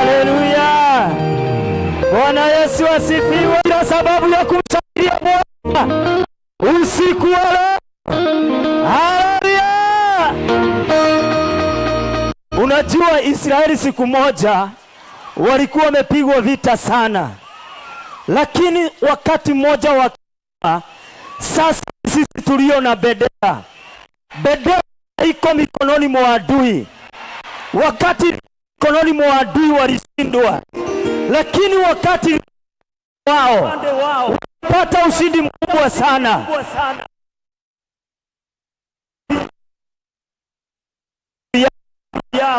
Haleluya! Bwana Yesu asifiwe. Bila sababu ya kumshangilia Bwana usiku wa leo. Haleluya! Unajua Israeli siku moja walikuwa wamepigwa vita sana, lakini wakati mmoja wa sasa sisi tulio na bendera, bendera iko mikononi mwa adui. Wakati mikononi mwa adui walishindwa, lakini wakati wao walipata ushindi mkubwa sana.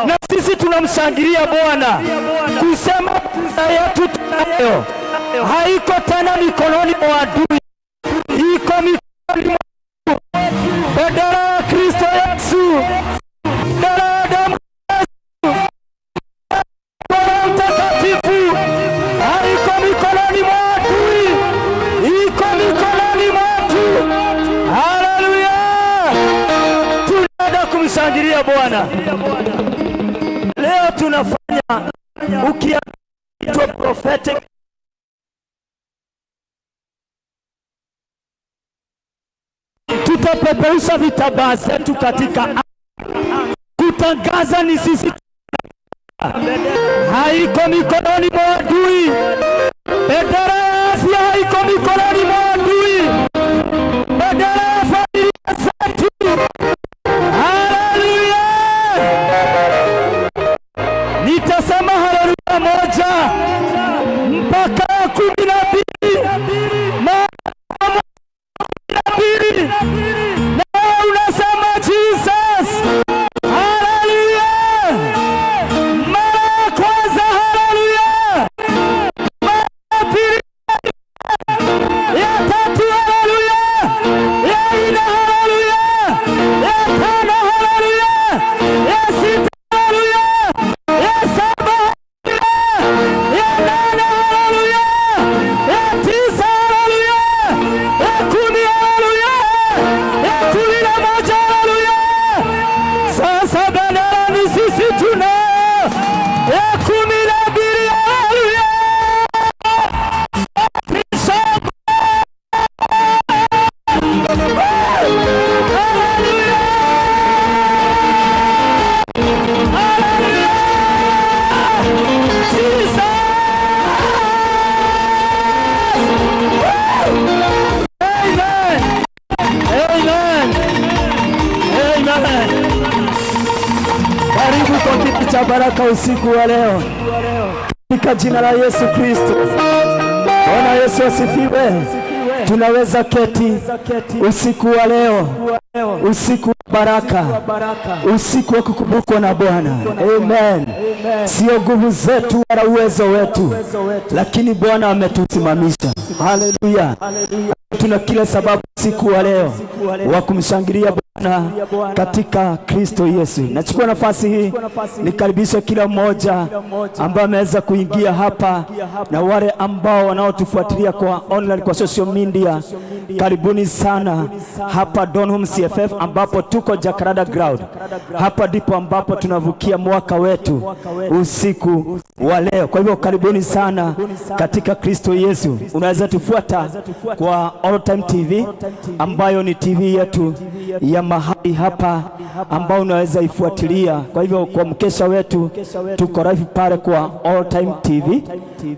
Na sisi tunamshangilia Bwana kusema bendera yetu tunayo haiko tena mikononi mwa adui, iko mikononi mwa bendera ya Kristo Yesu, bendera ya damu ya Yesu, Roho Mtakatifu. Haiko mikononi mwa adui, iko mikononi mwetu. Haleluya! Tunaenda kumshangilia Bwana leo. Tunafanya ukiitwa prophetic tutapeperusha vitambaa zetu katika kutangaza ni sisi, haiko mikononi mwa adui. Bendera ya afya haiko mikononi mwa adui, bendera ya familia zetu. Haleluya! Nitasema haleluya moja mpaka ya 12 na 12, nawe unasema Jesus. Haleluya! Mara ya kwanza haleluya, mara ya pili, ya tatu haleluya, ya nne haleluya, ya tano haleluya, ya sita haleluya, ya saba haleluya, ya nane haleluya, ya tisa haleluya, ya 10 haleluya, ya 11 haleluya. Sasa bendera ni sisi tunayo, ya 12 haleluya. Amen. Amen. Amen. Karibu kwa kiti cha baraka usiku wa leo katika jina la Yesu Kristo. Bwana Yesu asifiwe. Tunaweza keti usiku wa leo, usiku wa baraka, usiku wa kukumbukwa na Bwana. Amen. Sio nguvu zetu wala uwezo wetu, lakini Bwana ametusimamisha. Haleluya. Tuna kila sababu usiku wa leo wa kumshangilia Bwana katika Kristo Yesu. Nachukua nafasi hii nikaribishe kila mmoja ambaye ameweza kuingia hapa na wale ambao wanaotufuatilia kwa online, kwa social media. Karibuni sana hapa Donholm CFF ambapo tuko Jacaranda Ground. Hapa ndipo ambapo tunavukia mwaka wetu usiku wa leo. Kwa hivyo karibuni sana katika Kristo Yesu. Unaweza tufuata kwa All Time TV ambayo ni TV yetu ya mahali hapa ambao unaweza ifuatilia. Kwa hivyo kwa mkesha wetu tuko live pale kwa All Time TV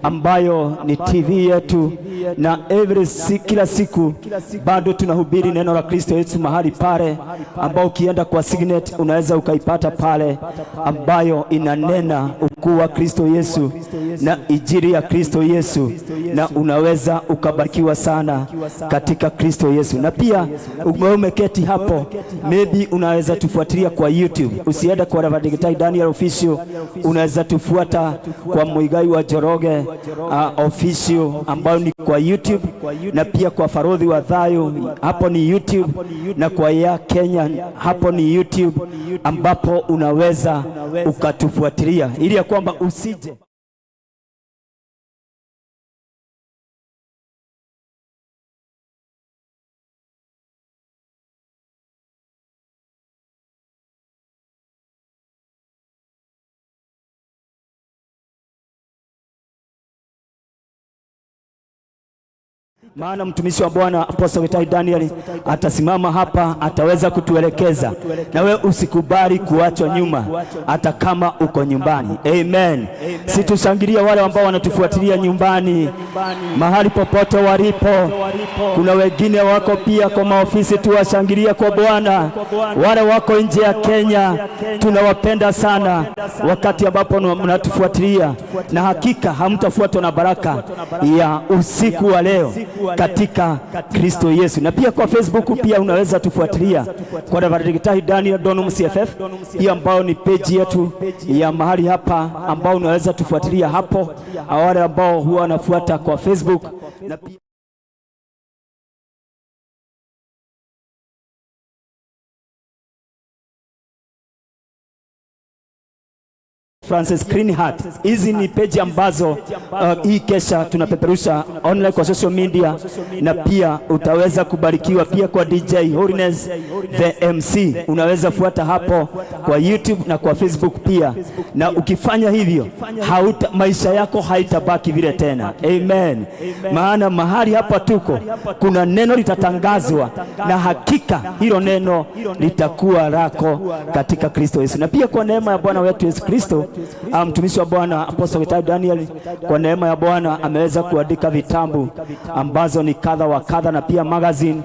ambayo ni TV yetu, na kila siku bado tunahubiri neno la Kristo Yesu mahali pale, ambao ukienda kwa Signet unaweza ukaipata pale, ambayo inanena ukuu wa Kristo Yesu na injili ya Kristo Yesu, na unaweza ukabarikiwa sana katika Kristo Yesu. Na pia umeketi hapo, maybe unaweza tufuatilia kwa YouTube. Usienda kwa Reverend Gitai Daniel Official, unaweza tufuata kwa Muigai wa Njoroge Official ambayo ni kwa YouTube, na pia kwa Farodhi wa Thayo hapo ni YouTube, na kwa ya Kenya hapo ni YouTube, ambapo unaweza ukatufuatilia ili ya kwamba usije Maana mtumishi wa Bwana Apostle Gitahi Daniel atasimama hapa, ataweza kutuelekeza, na we usikubali kuachwa nyuma, hata kama uko nyumbani. Amen. Situshangilia wale ambao wanatufuatilia nyumbani, mahali popote walipo. Kuna wengine wako pia kwa maofisi, tuwashangilia kwa Bwana. Wale wako nje ya Kenya, tunawapenda sana wakati ambapo mnatufuatilia, na hakika hamtafuatwa na baraka ya usiku wa leo katika Kristo Yesu. Na pia kwa Facebook pia unaweza tufuatilia kwa Reverend Gitahi Daniel Donum CFF, hiyo ambayo ni page yetu ya mahali hapa, ambao unaweza tufuatilia hapo, wale ambao huwa wanafuata kwa Facebook na pia Francis Greenheart. Hizi ni peji ambazo hii kesha tunapeperusha online kwa social media, na pia utaweza kubarikiwa pia kwa DJ Holiness the MC. Unaweza fuata hapo kwa YouTube na kwa Facebook pia, na ukifanya hivyo maisha yako haitabaki vile tena. Amen. Maana mahali hapa tuko kuna neno litatangazwa, na hakika hilo neno litakuwa lako katika Kristo Yesu. Na pia kwa neema ya Bwana wetu Yesu Kristo, mtumishi wa Bwana Apostle Gitahi Daniel, kwa neema ya Bwana ameweza kuandika vitabu ambazo ni kadha wa kadha, na pia magazine